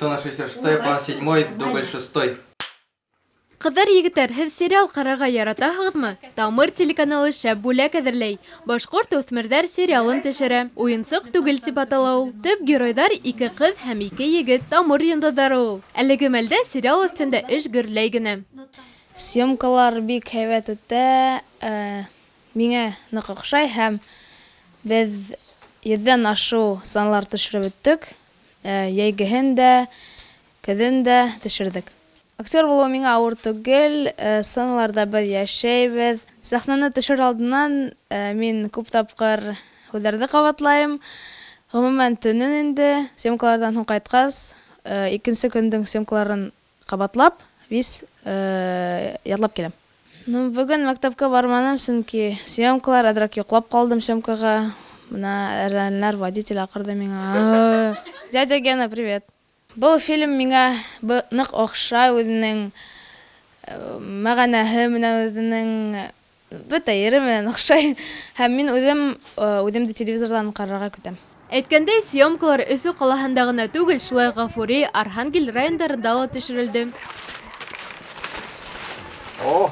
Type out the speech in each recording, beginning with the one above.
Сцена 66, план 7, дубль 6. Ҡыҙҙар, егеттәр, һеҙ сериал ҡарарға яратаһығыҙмы? Тамыр телеканалы шәп бүләк әҙерләй. Башҡорт үҫмерҙәр сериалын төшөрә. Уйынсыҡ түгел тип атала ул. Төп геройҙар ике ҡыҙ һәм ике егет, Тамыр йондоҙҙары ул. Әлеге мәлдә сериал өҫтөндә эш гөрләй генә. Съемкалар бик һәйбәт үтә, миңә ныҡ оҡшай һәм беҙ йөҙҙән ашыу сценалар төшөрөп бөттөк. Йәйгеһен дә, көҙөн дә төшөрҙөк. Актер булыу миңә ауыр түгел, сценаларҙа беҙ йәшәйбеҙ. Сәхнәне төшөр алдынан мин күп тапҡыр һүҙҙәрҙе ҡабатлайым. Ғөмүмән, төнөн инде съемкаларҙан һуң ҡайтҡас, икенсе көндөң съемкаларын ҡабатлап, вис ятлап киләм. Ну, бөгөн мәктәпкә барманым, сөнки съемкалар, әҙерәк йоҡлап ҡалдым съемкаға. Бына әрәнләр, водитель аҡырҙы миңә. Дядя Гена, привет. Был фильм миңә ныҡ оҡшай, үҙенең мәғәнәһе менән, үҙенең бөтә ере менән оҡшай. Һәм мин үҙем үҙемде телевизорҙан ҡарарға көтәм. Әйткәндәй, съемкалар Өфө ҡалаһында ғына түгел, шулай Ғафури, Архангел райондарында ла төшөрөлдө. О!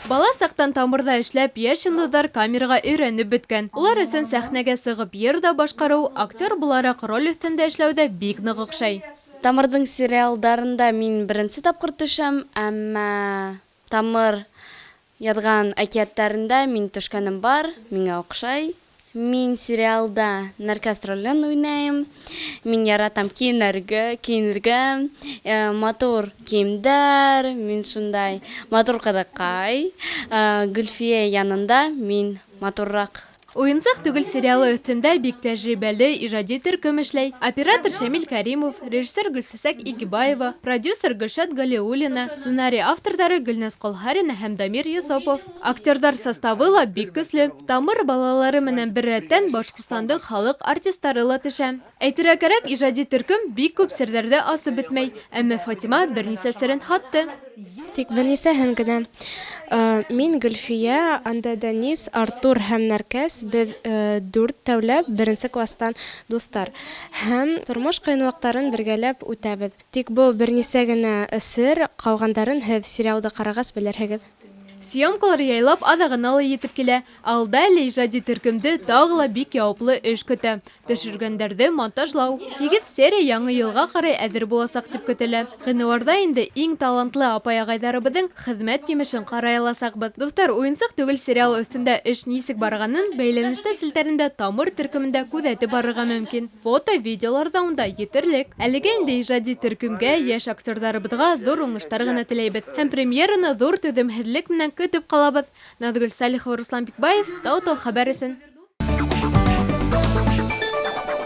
Бала саҡтан Тамырҙа эшләп, йәш йондоҙҙар камераға өйрәнеп бөткән. Улар өсөн сәхнәгә сығып йыр ҙа башҡарыу, актер булараҡ роль өҫтөндә эшләү ҙә бик ныҡ оҡшай. Тамырҙың сериалдарында мин беренсе тапҡыр төшәм, әммә Тамыр яҙған әкиәттәрендә мин төшкәнем бар, миңә оҡшай. Мин сериалда Нәркәс ролен уйнайым. Мин яратам кейенергә, кейенергә, матур кейемдәр, мин шундай матур ҡыҙыҡай. Гөлфиә янында мин матурыраҡ. Уйынсыҡ түгел сериалы өҫтөндә бик тәжрибәле ижади төркөм эшләй. Оператор Шәмил Кәримов, режиссер Гөлсәсәк Игебаева, продюсер Гөлшат Галиуллина, сценарий авторҙары Гөлназ Ҡолһарина һәм Дамир Йосопов. Актерҙар составы ла бик көслө. Тамыр балалары менән бер рәттән Башҡортостандың халыҡ артистары ла төшә. Әйтергә кәрәк, ижади төркөм бик күп серҙәрҙе асып бөтмәй. Әммә Фатима бер нисә серен һатты. Тик бернисәһен генә. Мин Гөлфия, анда Дәнис, Артур һәм Нәркәс, беҙ дүртәүләп беренсе класстан дуҫтар. Һәм тормош ҡыйынлыҡтарын бергәләп үтәбеҙ. Тик был бернисә генә сер, ҡалғандарын һеҙ сериалды ҡарағас белерһегеҙ. Съемкалар яйлап аҙағына ла етеп килә. Алда әле ижади төркөмдө тағы ла бик яуаплы эш көтә. Төшөргәндәрҙе монтажлау. 8 серия яңы йылға ҡарай әҙер буласаҡ тип көтөлә. Ғинуарҙа инде иң талантлы апай-ағайҙарыбыҙҙың хеҙмәт емешен ҡарай аласаҡбыҙ. Дуҫтар, уйынсыҡ түгел сериал өҫтөндә эш нисек барғанын бәйләнештә селтәрендә Тамыр төркөмөндә күҙәтеп барырға мөмкин. Фото, видеолар ҙа унда етерлек. Әлегә инде ижади төркөмгә, йәш актерҙарыбыҙға ҙур уңыштар ғына теләйбеҙ. Һәм премьераны ҙур түҙемһеҙлек менән көтөп ҡалабыҙ. Наҙгөл Салихова, Руслан Бикбаев, Тау-Тау хәбәр өсөн.